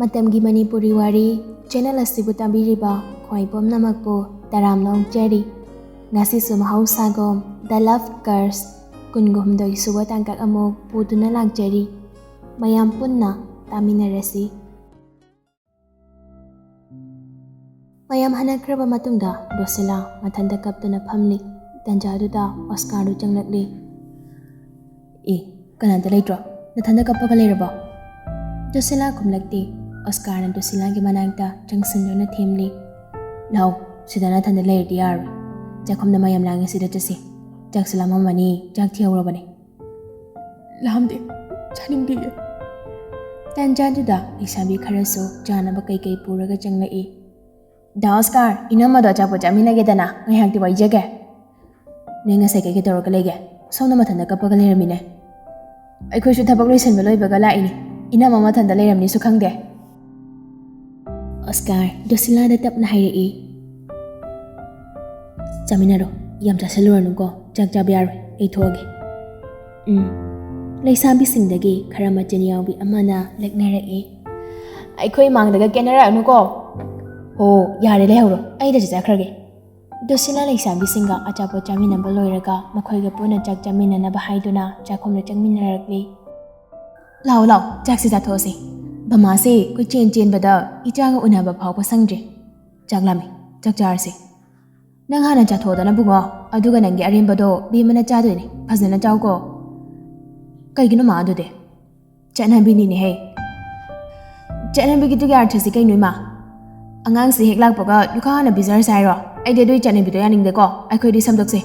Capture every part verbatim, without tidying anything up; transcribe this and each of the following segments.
ꯃꯇꯝꯒꯤ ꯃꯅꯤꯄꯨꯔꯤ ꯋꯥꯔꯤ ꯆꯦꯅꯦꯜ ꯑꯁꯤꯕꯨ ꯇꯥꯕꯤꯔꯤꯕ ꯈ꯭ꯋꯥꯏ ꯄꯨꯝꯅꯃꯛꯄꯨ ꯇꯔꯥꯝꯅ ꯑꯣꯛꯆꯔꯤ꯫ ꯉꯁꯤꯁꯨ ꯃꯍꯧꯁꯥꯒꯨꯝ The Love Curse ꯀꯨꯟꯍꯨꯝꯗꯣꯏ ꯁꯨꯕ ꯇꯥꯡꯀꯛ ꯑꯃꯨꯛ ꯄꯨꯗꯨꯅ ꯂꯥꯛꯆꯔꯤ꯫ ꯃꯌꯥꯝ ꯄꯨꯟꯅ ꯇꯥꯃꯤꯟꯅꯔꯁꯤ꯫ ꯃꯌꯥꯝ ꯍꯟꯅꯈ꯭ꯔꯕ ꯃꯇꯨꯡꯗ ꯗ꯭ꯔꯣꯁꯤꯂꯥ ꯃꯊꯟꯇ ꯀꯞꯇꯨꯅ ꯐꯝꯂꯤ꯫ ꯇꯟꯖꯥꯗꯨꯗ ꯑꯣꯁꯀꯥꯔꯗꯨ ꯆꯪꯂꯛꯂꯤ꯫ "ꯑꯦ, ꯀꯅꯥꯝꯇ ꯂꯩꯇ꯭ꯔꯣ? ꯅꯊꯟꯇ ꯀꯞꯄꯒ ꯂꯩꯔꯕꯣ?" ꯗ꯭ꯔꯣꯁꯤꯂꯥ ꯈꯨꯝꯂꯛꯇꯦ꯫ ꯑꯣꯁꯀꯥꯔꯅ ꯗ꯭ꯔꯣꯁꯤꯂꯥꯒꯤ ꯃꯅꯥꯛꯇ ꯆꯪꯁꯤꯟꯗꯨꯅ ꯊꯦꯝꯂꯤ꯫ "ꯂꯥꯛꯑꯣ, ꯁꯤꯗ ꯅꯊꯟꯇ ꯂꯩꯔꯗꯤ ꯌꯥꯔꯣꯏ꯫ ꯆꯥꯛꯈꯨꯝꯗ ꯃꯌꯥꯝ ꯂꯥꯡꯉꯤꯁꯤꯗ ꯆꯠꯁꯤ꯫ ꯆꯥꯛꯁꯨ ꯂꯥꯝꯃꯝꯃꯅꯤ, ꯆꯥꯛ ꯊꯤꯍꯧꯔꯕꯅꯦ꯫" "ꯂꯥꯝꯗꯦ, ꯆꯥꯅꯤꯡꯗꯤꯌꯦ꯫" ꯇꯥꯟꯖꯥꯗꯨꯗ ꯂꯩꯁꯥꯕꯤ ꯈꯔꯁꯨ ꯆꯥꯅꯕ ꯀꯩꯀꯩ ꯄꯨꯔꯒ ꯆꯪꯂꯛꯏ꯫ "ꯗꯥ ꯑꯣꯁꯀꯥꯔ, ꯏꯅꯝꯃꯗꯣ ꯑꯆꯥꯄꯣꯠ ꯆꯥꯃꯤꯟꯅꯒꯦꯗꯅ, ꯉꯥꯏꯍꯥꯛꯇꯤ ꯋꯥꯏꯖꯒꯦ꯫" "ꯅꯣꯏ ꯉꯁꯥꯏ ꯀꯩꯀꯩ ꯇꯧꯔꯒ ꯂꯩꯒꯦ? ꯁꯣꯝꯗ ꯃꯊꯟꯇ ꯀꯞꯄꯒ ꯂꯩꯔꯝꯃꯤꯅꯦ꯫" "ꯑꯩꯈꯣꯏꯁꯨ ꯊꯕꯛ ꯂꯣꯏꯁꯤꯟꯕ ꯂꯣꯏꯕꯒ ꯂꯥꯛꯏꯅꯤ꯫ ꯏꯅꯝꯃ ꯃꯊꯟꯇ ꯂꯩꯔꯝꯅꯤꯁꯨ ꯈꯪꯗꯦ꯫" ꯑꯣꯁꯀꯥꯔ ꯗ꯭ꯔꯣꯁꯤꯂꯥꯗ ꯇꯞꯅ ꯍꯥꯏꯔꯛꯏ꯫ "ꯆꯥꯃꯤꯟꯅꯔꯣ, ꯌꯥꯝ ꯆꯥꯁꯤꯜꯂꯨꯔꯅꯨꯀꯣ, ꯆꯥꯛ ꯆꯥꯕ ꯌꯥꯔꯣꯏ, ꯑꯩ ꯊꯣꯛꯑꯒꯦ꯫" "ꯎꯝ꯫" ꯂꯩꯁꯥꯕꯤꯁꯤꯡꯗꯒꯤ ꯈꯔ ꯃꯆꯤꯟ ꯌꯥꯎꯕꯤ ꯑꯃꯅ ꯂꯛꯅꯔꯛꯏ꯫ "ꯑꯩꯈꯣꯏ ꯃꯥꯡꯗꯒ ꯀꯦꯟꯅꯔꯛꯑꯅꯨꯀꯣ꯫" "ꯍꯣ, ꯌꯥꯔꯦ, ꯂꯩꯍꯧꯔꯣ, ꯑꯩꯗ ꯆꯠꯆꯈ꯭ꯔꯒꯦ꯫" ꯗ꯭ꯔꯣꯁꯤꯂꯥ ꯂꯩꯁꯥꯕꯤꯁꯤꯡꯒ ꯑꯆꯥꯄꯣꯠ ꯆꯥꯃꯤꯟꯅꯕ ꯂꯣꯏꯔꯒ ꯃꯈꯣꯏꯒ ꯄꯨꯟꯅ ꯆꯥꯛ ꯆꯥꯃꯤꯟꯅꯅꯕ ꯍꯥꯏꯗꯨꯅ ꯆꯥꯛꯈꯨꯝꯗ ꯆꯪꯃꯤꯟꯅꯔꯛꯂꯤ꯫ "ꯂꯥꯛꯑꯣ, ꯂꯥꯛꯑꯣ, ꯆꯥꯛꯁꯤ ꯆꯥꯊꯣꯛꯑꯁꯤ꯫ ꯕꯃꯥꯁꯦ ꯀꯣꯏꯆꯦꯟ ꯆꯦꯟꯕꯗ ꯏꯆꯥꯒ ꯎꯅꯕ ꯐꯥꯎꯕ ꯁꯪꯗ꯭ꯔꯦ꯫ ꯆꯥꯛ ꯂꯥꯝꯃꯤ, ꯆꯥꯛ ꯆꯥꯔꯁꯤ꯫" "ꯅꯪ ꯍꯥꯟꯅ ꯆꯥꯊꯣꯛꯑꯣꯗꯅ ꯕꯨꯡꯉꯣ, ꯑꯗꯨꯒ ꯅꯪꯒꯤ ꯑꯔꯦꯝꯕꯗꯣ ꯕꯦꯝꯃꯅ ꯆꯥꯗꯣꯏꯅꯦ꯫ ꯐꯖꯅ ꯆꯥꯎꯀꯣ꯫" "ꯀꯩꯒꯤꯅꯣ ꯃꯥ ꯑꯗꯨꯗꯤ?" "ꯆꯠꯅꯕꯤꯅꯤꯅꯦꯍꯦ꯫" "ꯆꯠꯅꯕꯤꯒꯤꯗꯨꯒꯤ ꯑꯥꯔꯊꯁꯤ ꯀꯩꯅꯣ ꯏꯃꯥ? ꯑꯉꯥꯡꯁꯤ ꯍꯦꯛ ꯂꯥꯛꯄꯒ ꯂꯨꯈꯥ ꯍꯥꯟꯅ ꯄꯤꯖꯔꯁꯦ ꯍꯥꯏꯔꯣ? ꯑꯩꯗꯤ ꯑꯗꯨꯒꯤ ꯆꯠꯅꯕꯤꯗꯣ ꯌꯥꯅꯤꯡꯗꯦꯀꯣ꯫ ꯑꯩꯈꯣꯏꯗꯤ ꯁꯝꯗꯣꯛꯁꯦ꯫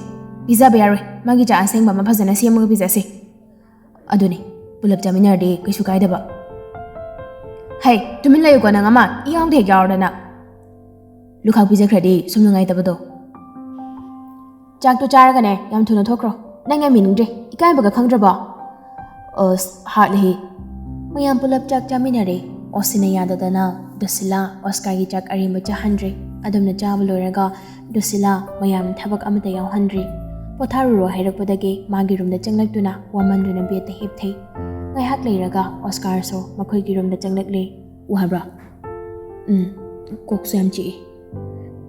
ꯄꯤꯖꯕ ꯌꯥꯔꯣꯏ꯫ ꯃꯥꯒꯤ ꯆꯥꯛ ꯑꯁꯦꯡꯕ ꯑꯃ ꯐꯖꯅ ꯁꯦꯝꯃꯒ ꯄꯤꯖꯁꯦ꯫" "ꯑꯗꯨꯅꯤ, ꯄꯨꯂꯞ ꯆꯥꯃꯤꯟꯅꯔꯗꯤ ꯀꯩꯁꯨ ꯀꯥꯏꯗꯕ꯫" "ꯍꯩ, ꯇꯨꯃꯤꯟ ꯂꯩꯌꯨꯀꯣ ꯅꯪ ꯑꯃ, ꯏ ꯌꯥꯎꯗ ꯍꯦꯛ ꯌꯥꯎꯔꯗꯅ꯫ ꯂꯨꯈꯥꯛ ꯄꯤꯖꯈ꯭ꯔꯗꯤ ꯁꯨꯝ ꯅꯨꯡꯉꯥꯏꯇꯕꯗꯣ꯫" "ꯆꯥꯛꯇꯣ ꯆꯥꯔꯒꯅꯦ, ꯌꯥꯝ ꯊꯨꯅ ꯊꯣꯛꯈ꯭ꯔꯣ꯫ ꯅꯪ ꯌꯥꯝ ꯌꯦꯡꯅꯤꯡꯗ꯭ꯔꯦ, ꯏꯀꯥꯏꯕꯒ ꯈꯪꯗ꯭ꯔꯕꯣ?" ꯑꯁ, ꯍꯥꯠꯂꯦꯍꯦ꯫ ꯃꯌꯥꯝ ꯄꯨꯂꯞ ꯆꯥꯛ ꯆꯥꯃꯤꯟꯅꯔꯦ꯫ ꯑꯣꯁꯤꯅ ꯌꯥꯗꯗꯅ ꯗ꯭ꯔꯣꯁꯤꯂꯥ ꯑꯣꯁꯀꯥꯔꯒꯤ ꯆꯥꯛ ꯑꯔꯦꯝꯕ ꯆꯥꯍꯟꯗ꯭ꯔꯦ꯫ ꯑꯗꯨꯝꯅ ꯆꯥꯕ ꯂꯣꯏꯔꯒ ꯗ꯭ꯔꯣꯁꯤꯂꯥ ꯃꯌꯥꯝ ꯊꯕꯛ ꯑꯃꯠꯇ ꯌꯥꯎꯍꯟꯗ꯭ꯔꯦ꯫ "ꯄꯣꯊꯥꯔꯨꯔꯣ" ꯍꯥꯏꯔꯛꯄꯗꯒꯤ ꯃꯥꯒꯤ ꯔꯨꯝꯗ ꯆꯪꯂꯛꯇꯨꯅ ꯋꯥꯃꯟꯗꯨꯅ ꯕꯦꯗꯇ ꯍꯤꯞꯊꯩ꯫ ꯉꯥꯏꯍꯥꯛ ꯂꯩꯔꯒ ꯑꯣꯁꯀꯥꯔꯁꯨ ꯃꯈꯣꯏꯒꯤ ꯔꯨꯝꯗ ꯆꯪꯂꯛꯂꯦ꯫ ꯋꯥꯕ꯭ꯔꯥ? ꯎꯝ, ꯀꯣꯛꯁꯨ ꯌꯥꯝ ꯆꯤꯛꯏ꯫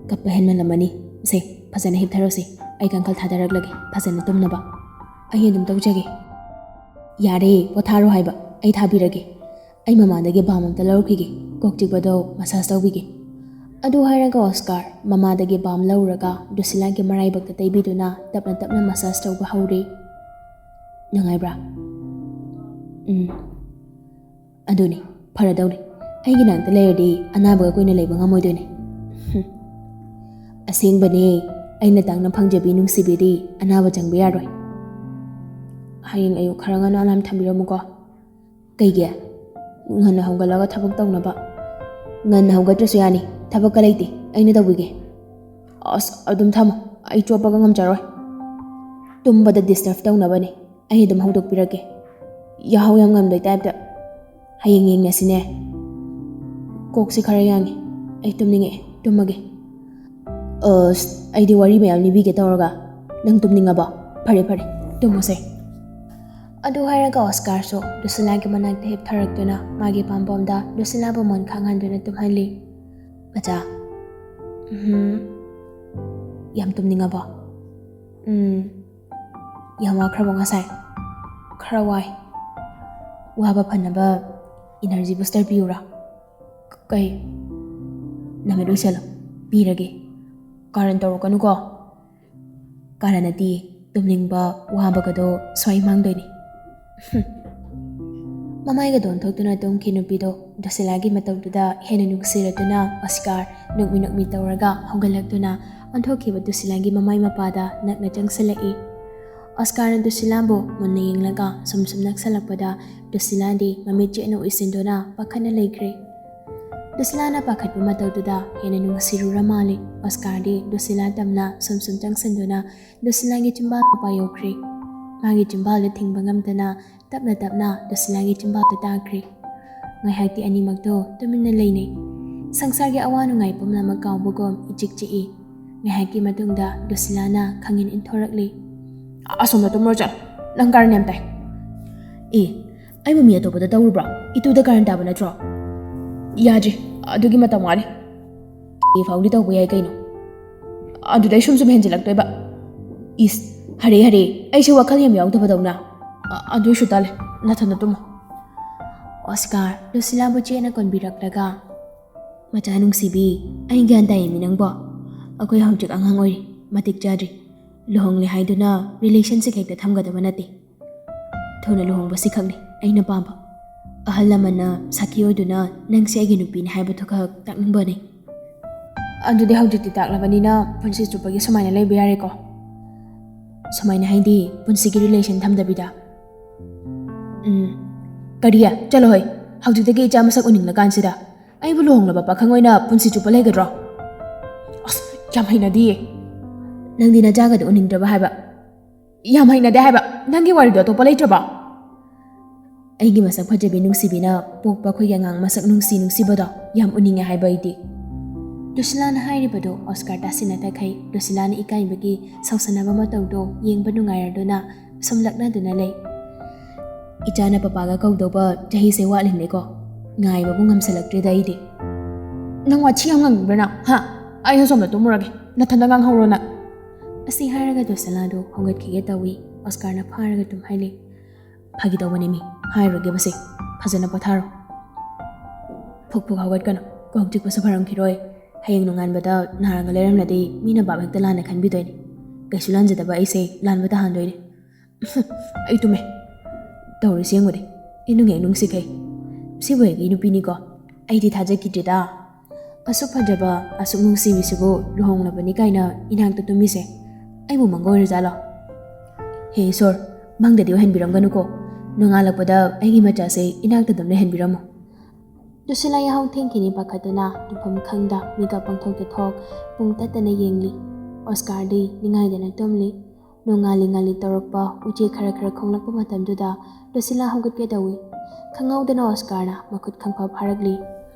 ꯀꯞꯄ ꯍꯦꯟꯃꯜꯂꯝꯃꯅꯤ꯫ ꯁꯦ, ꯐꯖꯅ ꯍꯤꯞꯊꯔꯣꯁꯦ꯫ ꯑꯩ ꯀꯥꯡꯈꯜ ꯊꯥꯗꯔꯛꯂꯒꯦ, ꯐꯖꯅ ꯇꯨꯝꯅꯕ꯫ ꯑꯩ ꯑꯗꯨꯝ ꯇꯧꯖꯒꯦ꯫ ꯌꯥꯔꯦ, ꯄꯣꯊꯥꯔꯣ ꯍꯥꯏꯕ꯫ ꯑꯩ ꯊꯥꯕꯤꯔꯒꯦ꯫ ꯑꯩ ꯃꯃꯥꯗꯒꯤ ꯕꯥꯝ ꯑꯝꯇ ꯂꯧꯔꯨꯈꯤꯒꯦ꯫ ꯀꯣꯛ ꯆꯤꯛꯄꯗꯣ ꯃꯁꯥꯖ ꯇꯧꯕꯤꯒꯦ꯫ ꯑꯗꯨ ꯍꯥꯏꯔꯒ ꯑꯣꯁꯀꯥꯔ ꯃꯃꯥꯗꯒꯤ ꯕꯥꯝ ꯂꯧꯔꯒ ꯗꯨꯁꯤꯂꯥꯒꯤ ꯃꯔꯥꯏꯕꯛꯇ ꯇꯩꯕꯤꯗꯨꯅ ꯇꯞꯅ ꯇꯞꯅ ꯃꯁꯥꯖ ꯇꯧꯕ ꯍꯧꯔꯦ꯫ ꯅꯨꯡꯉꯥꯏꯕ꯭ꯔꯥ? ꯎꯝ꯫ ꯑꯗꯨꯅꯤ, ꯐꯔꯗꯧꯅꯤ꯫ ꯑꯩꯒꯤ ꯅꯥꯛꯇ ꯂꯩꯔꯗꯤ ꯑꯅꯥꯕꯒ ꯀꯨꯏꯅ ꯂꯩꯕ ꯉꯝꯃꯣꯏꯗꯣꯏꯅꯤ꯫ ꯍꯨꯝ꯫ ꯑꯁꯦꯡꯕꯅꯦ, ꯑꯩꯅ ꯇꯥꯡꯅ ꯐꯪꯖꯕꯤ ꯅꯨꯡꯁꯤꯕꯤꯗꯤ ꯑꯅꯥꯕ ꯆꯪꯕ ꯌꯥꯔꯣꯏ꯫ ꯍꯌꯦꯡ ꯑꯌꯨꯛ ꯈꯔ ꯉꯟꯅ ꯑꯂꯥꯔꯝ ꯊꯝꯕꯤꯔꯝꯃꯨꯀꯣ꯫ ꯀꯩꯒꯤ? ꯉꯟꯅ ꯍꯧꯒꯠꯂꯒ ꯊꯕꯛ ꯇꯧꯅꯕ꯫ ꯉꯟꯅ ꯍꯧꯒꯠꯇ꯭ꯔꯁꯨ ꯌꯥꯅꯤ, ꯊꯕꯛꯀ ꯂꯩꯇꯦ, ꯑꯩꯅ ꯇꯧꯕꯤꯒꯦ꯫ ꯑꯁ, ꯑꯗꯨꯝ ꯊꯝꯃꯣ, ꯑꯩ ꯆꯣꯞꯄꯒ ꯉꯝꯖꯔꯣꯏ꯫ ꯇꯨꯝꯕꯗ ꯗꯤꯁꯇꯔꯕ ꯇꯧꯅꯕꯅꯦ, ꯑꯩ ꯑꯗꯨꯝ ꯍꯧꯗꯣꯛꯄꯤꯔꯛꯀꯦ꯫ ꯌꯥꯍꯧ ꯌꯥꯝ ꯉꯝꯕꯩ ꯇꯥꯏꯞꯇ꯫ ꯍꯌꯦꯡ ꯌꯦꯡꯅꯁꯤꯅꯦ꯫ ꯀꯣꯛꯁꯤ ꯈꯔ ꯌꯥꯡꯉꯤ, ꯑꯩ ꯇꯨꯝꯅꯤꯡꯉꯛꯑꯦ, ꯇꯨꯝꯃꯒꯦ꯫ ꯑꯁ, ꯑꯩꯗꯤ ꯋꯥꯔꯤ ꯃꯌꯥꯝ ꯂꯤꯕꯤꯒꯦ ꯇꯧꯔꯒ ꯅꯪ ꯇꯨꯝꯅꯤꯡꯉꯕꯣ? ꯐꯔꯦ ꯐꯔꯦ, ꯇꯨꯝꯃꯣꯁꯦ꯫ ꯑꯗꯨ ꯍꯥꯏꯔꯒ ꯑꯣꯁꯀꯥꯔꯁꯨ ꯗꯨꯁꯤꯂꯥꯒꯤ ꯃꯅꯥꯛꯇ ꯍꯤꯞꯊꯔꯛꯇꯨꯅ ꯃꯥꯒꯤ ꯄꯥꯝꯕꯣꯝꯗ ꯗꯨꯁꯤꯂꯥꯕꯨ ꯃꯣꯟ ꯈꯥꯡꯍꯟꯗꯨꯅ ꯇꯨꯝꯍꯜꯂꯤ꯫ ꯃꯆꯥ, ꯎꯝ, ꯌꯥꯝ ꯇꯨꯝꯅꯤꯡꯉꯕꯣ? ꯎꯝ, ꯌꯥꯝ ꯋꯥꯈ꯭ꯔꯕꯣ ꯉꯁꯥꯏ? ꯈꯔ ꯋꯥꯏ꯫ ꯋꯥꯕ ꯐꯅꯕ ꯏꯅꯔꯖꯤ ꯕꯨꯁꯇꯔ ꯄꯤꯌꯨꯔꯥ? ꯀꯩ? ꯅꯃꯤꯠ ꯎꯏꯁꯜꯂꯣ, ꯄꯤꯔꯒꯦ꯫ ꯀꯥꯔꯟ ꯇꯧꯔꯛꯀꯅꯨꯀꯣ꯫ ꯀꯥꯔꯟ ꯅꯠꯇꯤꯌꯦ, ꯇꯨꯝꯅꯤꯡꯕ ꯋꯥꯕꯒꯗꯣ ꯁ꯭ꯋꯥꯏ ꯃꯥꯡꯗꯣꯏꯅꯤ꯫ ꯍꯨꯝ꯫ ꯃꯃꯥꯏꯒꯗꯣ ꯑꯣꯟꯊꯣꯛꯇꯨꯅ ꯇꯨꯝꯈꯤ ꯅꯨꯄꯤꯗꯣ ꯗꯨꯁꯤꯂꯥꯒꯤ ꯃꯇꯧꯗꯨꯗ ꯍꯦꯟꯅ ꯅꯨꯡꯁꯤꯔꯗꯨꯅ ꯑꯣꯁꯀꯥꯔ ꯅꯣꯛꯃꯤ ꯅꯣꯛꯃꯤ ꯇꯧꯔꯒ ꯍꯧꯒꯠꯂꯛꯇꯨꯅ ꯑꯣꯟꯊꯣꯛꯈꯤꯕ ꯗꯨꯁꯤꯂꯥꯒꯤ ꯃꯃꯥꯏ ꯃꯄꯥꯗ ꯅꯛꯅ ꯆꯪꯁꯤꯜꯂꯛꯏ꯫ ꯑꯣꯁꯀꯥꯔꯅ ꯗꯨꯁꯤꯂꯥꯕꯨ ꯃꯨꯟꯅ ꯌꯦꯡꯂꯒ ꯁꯨꯝ ꯁꯨꯝ ꯅꯛꯁꯜꯂꯛꯄꯗ ꯗꯨꯁꯤꯂꯥꯗꯤ ꯃꯃꯤꯠ ꯆꯦꯠꯅ ꯎꯏꯁꯤꯟꯗꯨꯅ ꯄꯥꯈꯠꯅ ꯂꯩꯈ꯭ꯔꯦ꯫ ꯗꯨꯁꯤꯂꯥꯅ ꯄꯥꯈꯠꯄ ꯃꯇꯧꯗꯨꯗ ꯍꯦꯟꯅ ꯅꯨꯡꯁꯤꯔꯨꯔ ꯃꯥꯜꯂꯦ꯫ ꯑꯣꯁꯀꯥꯔꯗꯤ ꯗꯨꯁꯤꯂꯥ ꯇꯝꯅ ꯁꯨꯝ ꯁꯨꯝ ꯆꯪꯁꯤꯟꯗꯨꯅ ꯗꯨꯁꯤꯂꯥꯒꯤ ꯆꯤꯝꯕꯥꯜ ꯃꯄꯥ ꯌꯧꯈ꯭ꯔꯦ꯫ ꯃꯥꯒꯤ ꯆꯤꯝꯕꯥꯜꯗ ꯊꯤꯡꯕ ꯉꯝꯗꯅ ꯇꯞꯅ ꯇꯞꯅ ꯗꯨꯁꯤꯂꯥꯒꯤ ꯆꯤꯝꯕꯥꯜꯗ ꯇꯥꯈ꯭ꯔꯦ꯫ ꯉꯥꯏꯍꯥꯛꯇꯤ ꯑꯅꯤꯃꯛꯇꯣ ꯇꯨꯃꯤꯟꯅ ꯂꯩꯅꯩ꯫ ꯁꯪꯁꯥꯔꯒꯤ ꯑꯋꯥ ꯅꯨꯡꯉꯥꯏ ꯄꯨꯝꯅꯃꯛ ꯀꯥꯎꯕꯒꯨꯝ ꯏꯆꯤꯛ ꯆꯤꯛꯏ꯫ ꯉꯥꯏꯍꯥꯛꯀꯤ ꯃꯇꯨꯡꯗ ꯗꯨꯁꯤꯂꯥꯅ ꯈꯪꯏꯟ ꯏꯟꯊꯣꯔꯛꯂꯤ꯫ ꯑꯁꯣꯝꯗ ꯇꯨꯝꯃꯨꯔꯣ ꯆꯠꯂꯣ, ꯅꯪ ꯀꯥꯔꯟ ꯌꯥꯝ ꯇꯥꯏ꯫ ꯑꯦ, ꯑꯩꯕꯨ ꯃꯤ ꯑꯇꯣꯞꯄꯗ ꯇꯧꯔꯨꯕ꯭ꯔꯣ? ꯏꯇꯨꯗ ꯀꯥꯔꯟ ꯇꯥꯕ ꯅꯠꯇ꯭ꯔꯣ? ꯌꯥꯗ꯭ꯔꯤ, ꯑꯗꯨꯒꯤ ꯃꯇꯝ ꯋꯥꯠꯂꯤ꯫ ꯑꯦ ꯐꯥꯎꯗꯤ ꯇꯧꯕ ꯌꯥꯏ ꯀꯩꯅꯣ꯫ ꯑꯗꯨꯗꯩ ꯁꯨꯝ ꯁꯨꯝ ꯍꯦꯟꯖꯤꯜꯂꯛꯇꯣꯏꯕ꯫ ꯏꯁ, ꯍꯔꯦ ꯍꯔꯦ, ꯑꯩꯁꯦ ꯋꯥꯈꯜ ꯌꯥꯝ ꯌꯥꯎꯗꯕꯗꯧꯅ꯫ ꯑ-, ꯑꯗꯨꯏꯁꯨ ꯇꯜꯂꯦ, ꯅꯊꯟꯗ ꯇꯨꯝꯃꯣ꯫ ꯑꯣꯁꯀꯥꯔ ꯂꯨꯁꯤꯂꯥꯕꯨ ꯆꯦꯠꯅ ꯀꯣꯟꯕꯤꯔꯛꯂꯒ, "ꯃꯆꯥ ꯅꯨꯡꯁꯤꯕꯤ, ꯑꯩ ꯒ꯭ꯌꯥꯟ ꯇꯥꯏꯌꯦꯃꯤ ꯅꯪꯕꯣ꯫ ꯑꯩꯈꯣꯏ ꯍꯧꯖꯤꯛ ꯑꯉꯥꯡ ꯑꯣꯏꯔꯤ, ꯃꯇꯤꯛ ꯆꯥꯗ꯭ꯔꯤ꯫ ꯂꯨꯍꯣꯡꯂꯦ ꯍꯥꯏꯗꯨꯅ ꯔꯤꯂꯦꯁꯟꯁꯤꯞ ꯍꯦꯛꯇ ꯊꯝꯒꯗꯕ ꯅꯠꯇꯦ꯫ ꯊꯨꯅ ꯂꯨꯍꯣꯡꯕꯁꯤ ꯈꯛꯅꯤ ꯑꯩꯅ ꯄꯥꯝꯕ꯫ ꯑꯍꯜ ꯂꯃꯟꯅ ꯁꯥꯈꯤ ꯑꯣꯏꯗꯨꯅ ꯅꯪꯁꯦ ꯑꯩꯒꯤ ꯅꯨꯄꯤꯅꯤ ꯍꯥꯏꯕꯗꯨ ꯈꯛ ꯇꯥꯛꯅꯤꯡꯕꯅꯤ꯫" "ꯑꯗꯨꯗꯤ ꯍꯧꯖꯤꯛꯇꯤ ꯇꯥꯛꯂꯕꯅꯤꯅ ꯄꯨꯟꯁꯤ ꯆꯨꯞꯄꯒꯤ ꯁꯨꯃꯥꯏꯅ ꯂꯩꯕ ꯌꯥꯔꯦꯀꯣ?" "ꯁꯨꯃꯥꯏꯅ ꯍꯥꯏꯗꯤ ꯄꯨꯟꯁꯤꯒꯤ ꯔꯤꯂꯦꯁꯟ ꯊꯝꯗꯕꯤꯗ?" "ꯎꯝ, ꯀꯔꯤ? ꯆꯠꯂꯣ ꯍꯣꯏ, ꯍꯧꯖꯤꯛꯇꯒꯤ ꯏꯆꯥ ꯃꯁꯛ ꯎꯅꯤꯡꯂꯀꯥꯟꯁꯤꯗ꯫ ꯑꯩꯕꯨ ꯂꯨꯍꯣꯡꯂꯕ ꯄꯥꯈꯪ ꯑꯣꯏꯅ ꯄꯨꯟꯁꯤ ꯆꯨꯞꯄ ꯂꯩꯒꯗ꯭ꯔꯣ? ꯑꯁ, ꯌꯥꯝ ꯍꯩꯅꯗꯤꯌꯦ꯫ ꯅꯪꯗꯤ ꯅꯆꯥꯒꯗꯤ ꯎꯅꯤꯡꯗ꯭ꯔꯕ ꯍꯥꯏꯕ? ꯌꯥꯝ ꯍꯩꯅꯗꯦ ꯍꯥꯏꯕ꯫ ꯅꯪꯒꯤ ꯋꯥꯔꯤꯗꯣ ꯑꯇꯣꯞꯄ ꯂꯩꯇ꯭ꯔꯕꯣ?" "ꯑꯩꯒꯤ ꯃꯁꯛ ꯐꯖꯕꯤ ꯅꯨꯡꯁꯤꯕꯤꯅ ꯄꯣꯛꯄ ꯑꯩꯈꯣꯏꯒꯤ ꯑꯉꯥꯡ ꯃꯁꯛ ꯅꯨꯡꯁꯤ ꯅꯨꯡꯁꯤꯕꯗꯣ ꯌꯥꯝ ꯎꯅꯤꯡꯉꯦ ꯍꯥꯏꯕ ꯑꯩꯗꯤ꯫" ꯂꯨꯁꯤꯂꯥꯅ ꯍꯥꯏꯔꯤꯕꯗꯣ ꯑꯣꯁꯀꯥꯔ ꯇꯥꯁꯤꯟꯅ ꯇꯈꯩ꯫ ꯂꯨꯁꯤꯂꯥꯅ ꯏꯀꯥꯏꯕꯒꯤ ꯁꯥꯎꯁꯟꯅꯕ ꯃꯇꯧꯗꯣ ꯌꯦꯡꯕ ꯅꯨꯡꯉꯥꯏꯔꯗꯨꯅ ꯁꯨꯝ ꯂꯛꯅꯗꯨꯅ ꯂꯩ꯫ "ꯏꯆꯥꯅ ꯄꯄꯥꯒ ꯀꯧꯗꯧꯕ ꯆꯍꯤꯁꯦ ꯋꯥꯠꯂꯤꯅꯦꯀꯣ꯫ ꯉꯥꯏꯕꯕꯨ ꯉꯝꯁꯜꯂꯛꯇ꯭ꯔꯦꯗ ꯑꯩꯗꯤ꯫" "ꯅꯪ ꯋꯥꯊꯤ ꯌꯥꯝ ꯉꯥꯡꯅꯤꯡꯕ꯭ꯔꯥ ꯅꯪ? ꯍꯥ? ꯑꯩ ꯑꯁꯣꯝꯗ ꯇꯨꯝꯃꯨꯔꯒꯦ꯫ ꯅꯊꯟꯗ ꯉꯥꯡꯍꯧꯔꯣ ꯅꯪ꯫" ꯑꯁꯤ ꯍꯥꯏꯔꯒ ꯂꯨꯁꯤꯂꯥꯗꯣ ꯍꯧꯒꯠꯈꯤꯒꯦ ꯇꯧꯏ꯫ ꯑꯣꯁꯀꯥꯔꯅ ꯐꯥꯔꯒ ꯇꯨꯝꯍꯜꯂꯤ꯫ "ꯐꯥꯒꯤ ꯇꯧꯕꯅꯦ ꯃꯤ, ꯍꯥꯏꯔꯨꯔꯒꯦꯕꯁꯦ꯫ ꯐꯖꯅ ꯄꯣꯊꯥꯔꯣ꯫ ꯐꯨꯛ ꯐꯨꯛ ꯍꯧꯒꯠꯀꯅꯨ, ꯀꯣꯛ ꯆꯤꯛꯄꯁꯨ ꯐꯔꯝꯈꯤꯔꯣꯏ꯫ ꯍꯌꯦꯡ ꯅꯣꯡꯉꯥꯟꯕꯗ ꯅꯥꯔꯒ ꯂꯩꯔꯝꯂꯗꯤ ꯃꯤꯅ ꯚꯥꯞ ꯍꯦꯛꯇ ꯂꯥꯟꯅ ꯈꯟꯕꯤꯗꯣꯏꯅꯦ꯫ ꯀꯩꯁꯨ ꯂꯥꯟꯖꯗꯕ ꯑꯩꯁꯦ ꯂꯥꯟꯕ ꯇꯥꯍꯟꯗꯣꯏꯅꯦ꯫" "ꯑꯩ ꯇꯨꯝꯃꯦ꯫ ꯇꯧꯔꯤꯁꯤ ꯌꯦꯡꯉꯨꯅꯦ, ꯏꯅꯨꯡ ꯍꯦꯛ ꯅꯨꯡꯁꯤꯈꯩ꯫ ꯁꯤꯕꯨ ꯍꯦꯛ ꯅꯨꯄꯤꯅꯤꯀꯣ? ꯑꯩꯗꯤ ꯊꯥꯖꯈꯤꯗ꯭ꯔꯤꯗ꯫ ꯑꯁꯨꯛ ꯐꯖꯕ, ꯑꯁꯨꯛ ꯅꯨꯡꯁꯤꯕꯤꯁꯤꯕꯨ ꯂꯨꯍꯣꯡꯂꯕꯅꯤ ꯀꯥꯏꯅ ꯏꯅꯥꯛꯇ ꯇꯨꯝꯃꯤꯁꯦ꯫ ꯑꯩꯕꯨ ꯃꯪꯒ ꯑꯣꯏꯔꯖꯥꯠꯂꯣ? ꯍꯦ ꯏꯁꯣꯔ, ꯃꯪꯗꯗꯤ ꯑꯣꯏꯍꯟꯕꯤꯔꯝꯒꯅꯨꯀꯣ꯫ ꯅꯣꯡꯉꯥꯜꯂꯛꯄꯗ ꯑꯩꯒꯤ ꯃꯆꯥꯁꯦ ꯏꯅꯥꯛꯇ ꯑꯗꯨꯝ ꯂꯩꯍꯟꯕꯤꯔꯝꯃꯣ꯫" ꯂꯨꯁꯤꯂꯥ ꯌꯥꯍꯧ ꯊꯦꯡꯈꯤꯅꯤ ꯄꯥꯈꯠꯇꯨꯅ ꯇꯨꯝꯐꯝ ꯈꯪꯗ ꯃꯤꯀꯞ ꯄꯪꯊꯣꯛꯇ ꯊꯣꯛ ꯄꯨꯡ ꯇꯠꯇꯅ ꯌꯦꯡꯂꯤ꯫ ꯑꯣꯁꯀꯥꯔꯗꯤ ꯅꯤꯡꯉꯥꯏꯗꯅ ꯇꯨꯝꯂꯤ꯫ ꯅꯣꯡꯉꯥꯜꯂꯤ ꯉꯥꯜꯂꯤ ꯇꯧꯔꯛꯄ ꯎꯆꯦꯛ ꯈꯔ ꯈꯔ ꯈꯣꯡꯂꯛꯄ ꯃꯇꯝꯗꯨꯗ ꯂꯨꯁꯤꯂꯥ ꯍꯧꯒꯠꯀꯦ ꯇꯧꯏ꯫ ꯈꯪꯍꯧꯗꯅ ꯑꯣꯁꯀꯥꯔꯅ ꯃꯈꯨꯠ ꯈꯪꯐꯥ ꯐꯥꯔꯛꯂꯤ꯫